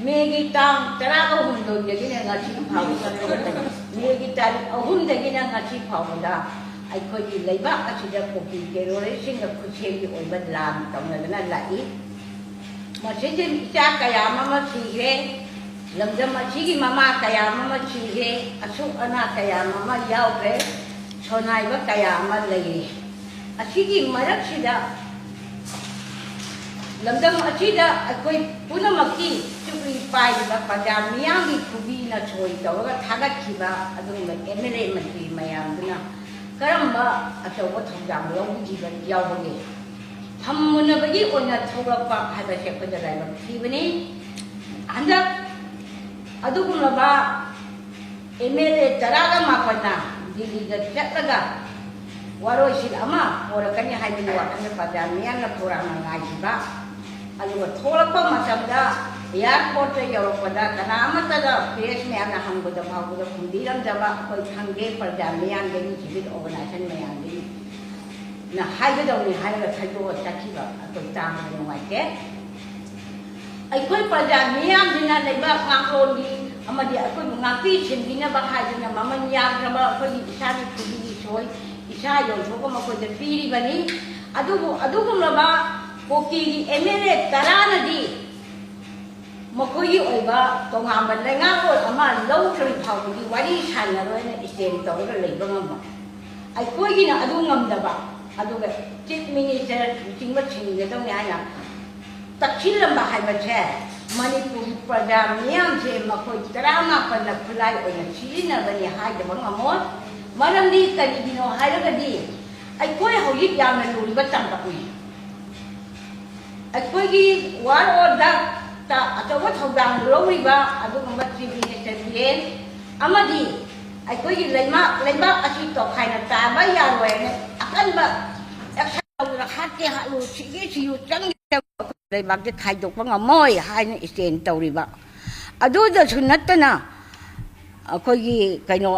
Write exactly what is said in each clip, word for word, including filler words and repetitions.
ꯃꯦꯒꯤ ꯇꯥꯡ ꯇꯔꯥꯒ ꯍꯨꯝꯗꯣꯏꯗꯒꯤꯅ ꯉꯁꯤ ꯐꯥꯎꯕꯗ, ꯃꯦꯒꯤ ꯇꯥꯔꯤꯛ ꯑꯍꯨꯝꯗꯒꯤꯅ ꯉꯁꯤ ꯐꯥꯎꯕꯗ ꯑꯩꯈꯣꯏꯒꯤ ꯂꯩꯕꯥꯛ ꯑꯁꯤꯗ ꯀꯨꯀꯤ ꯇꯦꯔꯣꯔꯤꯁꯁꯤꯡꯒ ꯈꯨꯠꯁꯦꯝꯒꯤ ꯑꯣꯏꯕ ꯂꯥꯟ ꯇꯧꯅꯗꯨꯅ ꯂꯥꯛꯏ꯫ ꯃꯁꯤꯗ ꯏꯆꯥ ꯀꯌꯥ ꯑꯃ ꯁꯤꯈ꯭ꯔꯦ, ꯂꯝꯗꯝ ꯑꯁꯤꯒꯤ ꯃꯃꯥ ꯀꯌꯥ ꯑꯃ ꯁꯤꯈ꯭ꯔꯦ, ꯑꯁꯣꯛ ꯑꯅꯥ ꯀꯌꯥ ꯑꯃ ꯌꯥꯎꯈ꯭ꯔꯦ, ꯁꯣꯅꯥꯏꯕ ꯀꯌꯥ ꯑꯃ ꯂꯩꯔꯦ꯫ ꯑꯁꯤꯒꯤ ꯃꯔꯛꯁꯤꯗ ꯂꯝꯗꯝ ꯑꯁꯤꯗ ꯑꯩꯈꯣꯏ ꯄꯨꯝꯅꯃꯛꯀꯤ ꯆꯨꯞꯂꯤ ꯄꯥꯏꯔꯤꯕ ꯄ꯭ꯔꯖꯥ ꯃꯤꯌꯥꯝꯒꯤ ꯈꯨꯕꯤꯅ ꯁꯣꯏ ꯇꯧꯔꯒ ꯊꯥꯒꯠꯈꯤꯕ ꯑꯗꯨꯒꯨꯝꯕ ꯑꯦꯝ ꯑꯦꯜ ꯑꯦ ꯃꯟꯇ꯭ꯔꯤ ꯃꯌꯥꯝꯗꯨꯅ ꯀꯔꯝꯕ ꯑꯆꯧꯕ ꯊꯧꯗꯥꯡ ꯂꯧꯕꯤꯈꯤꯕ ꯌꯥꯎꯕꯒꯦ? ꯊꯝꯃꯨꯅꯕꯒꯤ ꯑꯣꯏꯅ ꯊꯣꯛꯂꯛꯄ ꯍꯥꯏꯕꯁꯦ ꯑꯩꯈꯣꯏꯗ ꯂꯥꯏꯕꯛ ꯊꯤꯕꯅꯤ꯫ ꯍꯟꯗꯛ ꯑꯗꯨꯒꯨꯝꯂꯕ ꯑꯦꯝ ꯑꯦꯜ ꯑꯦ ꯇꯔꯥꯒ ꯃꯥꯄꯟꯅ ꯗꯤꯜꯂꯤꯗ ꯆꯠꯂꯒ ꯋꯥꯔꯣꯏꯁꯤꯟ ꯑꯃ ꯄꯣꯔꯛꯀꯅꯤ ꯍꯥꯏꯕꯒꯤ ꯋꯥꯈꯜꯗ ꯄ꯭ꯔꯖꯥ ꯃꯤꯌꯥꯝꯅ ꯈꯧꯔꯥꯡꯅ ꯉꯥꯏꯈꯤꯕ, ꯑꯗꯨꯒ ꯊꯣꯛꯂꯛꯄ ꯃꯇꯝꯗ ꯑꯦꯌꯥꯔꯄꯣꯔꯠꯇ ꯌꯧꯔꯛꯄꯗ ꯀꯅꯥ ꯑꯃꯠꯇꯗ ꯄ꯭ꯔꯦꯁ ꯃꯌꯥꯝꯅ ꯍꯪꯕꯗ ꯐꯥꯎꯕꯗ ꯈꯨꯝꯕꯤꯔꯝꯗꯕ ꯑꯩꯈꯣꯏ ꯈꯪꯗꯦ, ꯄ꯭ꯔꯖꯥ ꯃꯤꯌꯥꯝꯗꯒꯤ, ꯁꯤꯚꯤꯜ ꯑꯣꯔꯒꯅꯥꯏꯖꯦꯁꯟ ꯃꯌꯥꯝꯗꯒꯤ ꯅ ꯍꯥꯏꯒꯗꯧꯅꯤ ꯍꯥꯏꯔꯒ ꯊꯥꯗꯣꯛꯑ ꯆꯠꯈꯤꯕ ꯑꯩꯈꯣꯏ ꯇꯥꯕꯗ ꯅꯨꯡꯉꯥꯏꯇꯦ꯫ ꯑꯩꯈꯣꯏ ꯄ꯭ꯔꯖꯥ ꯃꯤꯌꯥꯝꯁꯤꯅ ꯂꯩꯕꯥꯛ ꯉꯥꯛꯂꯣꯟꯒꯤ ꯑꯃꯗꯤ ꯑꯩꯈꯣꯏꯕꯨ ꯉꯥꯛꯄꯤ ꯁꯦꯟꯕꯤꯅꯕ ꯍꯥꯏꯗꯨꯅ ꯃꯃꯜ ꯌꯥꯝꯗ꯭ꯔꯕ ꯑꯩꯈꯣꯏꯒꯤ ꯏꯁꯥꯒꯤ ꯈꯨꯕꯤꯒꯤ ꯁꯣꯏ ꯏꯁꯥ ꯌꯣꯟꯊꯣꯛꯑꯒ ꯃꯈꯣꯏꯗ ꯄꯤꯔꯤꯕꯅꯤ꯫ ꯑꯗꯨꯕꯨ ꯑꯗꯨꯒꯨꯝꯂꯕ ꯀꯨꯀꯤꯒꯤ ꯑꯦꯝ ꯑꯦꯜ ꯑꯦ ꯇꯔꯥꯅꯗꯤ ꯃꯈꯣꯏꯒꯤ ꯑꯣꯏꯕ ꯇꯣꯉꯥꯟꯕ ꯂꯩꯉꯥꯛꯂꯣꯟ ꯑꯃ ꯂꯧꯗ꯭ꯔꯤ ꯐꯥꯎꯕꯗꯤ ꯋꯥꯔꯤ ꯁꯥꯟꯅꯔꯣꯏꯅ ꯏꯁꯇꯦꯟ ꯇꯧꯔꯒ ꯂꯩꯕ ꯉꯝꯕ꯫ ꯑꯩꯈꯣꯏꯒꯤꯅ ꯑꯗꯨ ꯉꯝꯗꯕ, ꯑꯗꯨꯒ ꯆꯤꯐ ꯃꯤꯅꯤꯁꯇꯔ ꯂꯨꯆꯤꯡꯕ ꯊꯤꯡꯒꯗꯧꯅꯤ ꯍꯥꯏꯅ ꯇꯛꯁꯤꯜꯂꯝꯕ ꯍꯥꯏꯕꯁꯦ ꯃꯅꯤꯄꯨꯔꯒꯤ ꯄ꯭ꯔꯖꯥ ꯃꯤꯌꯥꯝꯁꯦ ꯃꯈꯣꯏ ꯇꯔꯥꯃꯥꯄꯟꯅ ꯈꯨꯠꯂꯥꯏ ꯑꯣꯏꯅ ꯁꯤꯖꯤꯟꯅꯕꯅꯤ ꯍꯥꯏꯗꯕ ꯉꯝꯃꯣꯏ꯫ ꯃꯔꯝꯗꯤ ꯀꯔꯤꯒꯤꯅꯣ ꯍꯥꯏꯔꯒꯗꯤ ꯑꯩꯈꯣꯏ ꯍꯧꯖꯤꯛ ꯌꯥꯝꯅ ꯂꯨꯔꯤꯕ ꯇꯥꯡꯀꯛꯅꯤ꯫ ꯑꯩꯈꯣꯏꯒꯤ ꯋꯥꯔ ꯑꯣꯔ ꯗꯛꯇ ꯑꯆꯧꯕ ꯊꯧꯗꯥꯡ ꯂꯧꯔꯤꯕ ꯑꯗꯨꯒꯨꯝꯕ ꯆꯤꯐ ꯃꯤꯅꯤꯁꯇꯔ ꯕꯤꯔꯦꯟ ꯑꯃꯗꯤ ꯑꯩꯈꯣꯏꯒꯤ ꯂꯩꯃꯥꯛ ꯂꯩꯕꯥꯛ ꯑꯁꯤ ꯇꯣꯈꯥꯏꯅ ꯇꯥꯕ ꯌꯥꯔꯣꯏ ꯍꯥꯏꯅ ꯑꯀꯟꯕ ꯑꯦꯛꯁꯟ ꯂꯧꯗꯨꯅ ꯍꯥꯠꯀꯦ ꯍꯥꯠꯂꯨ, ꯁꯤꯒꯦ ꯁꯤꯌꯨ, ꯆꯪꯒꯦ ꯆꯪꯉꯨ, ꯑꯩꯈꯣꯏ ꯂꯩꯕꯥꯛꯁꯦ ꯈꯥꯏꯗꯣꯛꯄ ꯉꯝꯃꯣꯏ ꯍꯥꯏꯅ ꯏꯁꯇꯦꯟ ꯇꯧꯔꯤꯕ꯫ ꯑꯗꯨꯗꯁꯨ ꯅꯠꯇꯅ ꯑꯩꯈꯣꯏꯒꯤ ꯀꯩꯅꯣ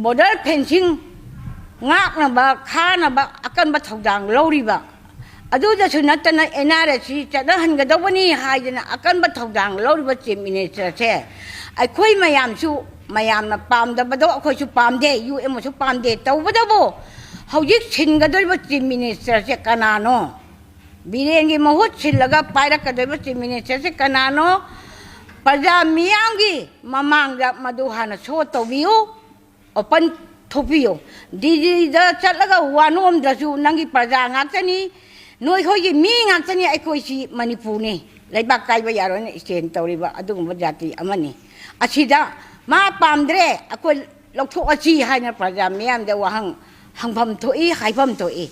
ꯕꯣꯔꯗꯔ ꯐꯦꯟꯁꯤꯡ ꯉꯥꯛꯅꯕ, ꯈꯥꯅꯕ ꯑꯀꯟꯕ ꯊꯧꯗꯥꯡ ꯂꯧꯔꯤꯕ ꯑꯗꯨꯗꯁꯨ ꯅꯠꯇꯅ ꯑꯦꯟ ꯑꯥꯔ ꯑꯦꯁ ꯁꯤ ꯆꯠꯅꯍꯟꯒꯗꯧꯕꯅꯤ ꯍꯥꯏꯗꯅ ꯑꯀꯟꯕ ꯊꯧꯗꯥꯡ ꯂꯧꯔꯤꯕ ꯆꯤꯐ ꯃꯤꯅꯤꯁꯇꯔꯁꯦ ꯑꯩꯈꯣꯏ ꯃꯌꯥꯝꯁꯨ, ꯃꯌꯥꯝꯅ ꯄꯥꯝꯗꯕꯗꯣ ꯑꯩꯈꯣꯏꯁꯨ ꯄꯥꯝꯗꯦ, ꯌꯨ ꯑꯦꯝ ꯑꯣꯁꯨ ꯄꯥꯝꯗꯦ꯫ ꯇꯧꯕꯇꯕꯨ ꯍꯧꯖꯤꯛ ꯁꯤꯟꯒꯗꯧꯔꯤꯕ ꯆꯤꯐ ꯃꯤꯅꯤꯁꯇꯔꯁꯦ ꯀꯅꯥꯅꯣ? ꯕꯤꯔꯦꯟꯒꯤ ꯃꯍꯨꯠ ꯁꯤꯜꯂꯒ ꯄꯥꯏꯔꯛꯀꯗꯧꯔꯤꯕ ꯆꯤꯐ ꯃꯤꯅꯤꯁꯇꯔꯁꯦ ꯀꯅꯥꯅꯣ? ꯄ꯭ꯔꯖꯥ ꯃꯤꯌꯥꯝꯒꯤ ꯃꯃꯥꯡꯗ ꯃꯗꯨ ꯍꯥꯟꯅ ꯁꯣ ꯇꯧꯕꯤꯌꯨ, ꯑꯣꯄꯟ ꯊꯣꯛꯄꯤꯌꯨ꯫ ꯗꯤꯜꯂꯤꯗ ꯆꯠꯂꯒ ꯋꯥ ꯅꯣꯝꯗ꯭ꯔꯁꯨ ꯅꯪꯒꯤ ꯄ꯭ꯔꯖꯥ ꯉꯥꯛꯇꯅꯤ, ꯅꯣꯏꯈꯣꯏꯒꯤ ꯃꯤ ꯉꯥꯛꯇꯅꯤ, ꯑꯩꯈꯣꯏꯁꯤ ꯃꯅꯤꯄꯨꯔꯅꯤ, ꯂꯩꯕꯥꯛ ꯀꯥꯏꯕ ꯌꯥꯔꯣꯏꯅ ꯏꯁꯇꯦꯟ ꯇꯧꯔꯤꯕ ꯑꯗꯨꯒꯨꯝꯕ ꯖꯥꯇꯤ ꯑꯃꯅꯤ꯫ ꯑꯁꯤꯗ ꯃꯥ ꯄꯥꯝꯗ꯭ꯔꯦ, ꯑꯩꯈꯣꯏ ꯂꯧꯊꯣꯛꯑꯁꯤ ꯍꯥꯏꯅ ꯄ꯭ꯔꯖꯥ ꯃꯤꯌꯥꯝꯗ ꯋꯥꯍꯪ ꯍꯪꯐꯝ ꯊꯣꯛꯏ, ꯍꯥꯏꯐꯝ ꯊꯣꯛꯏ꯫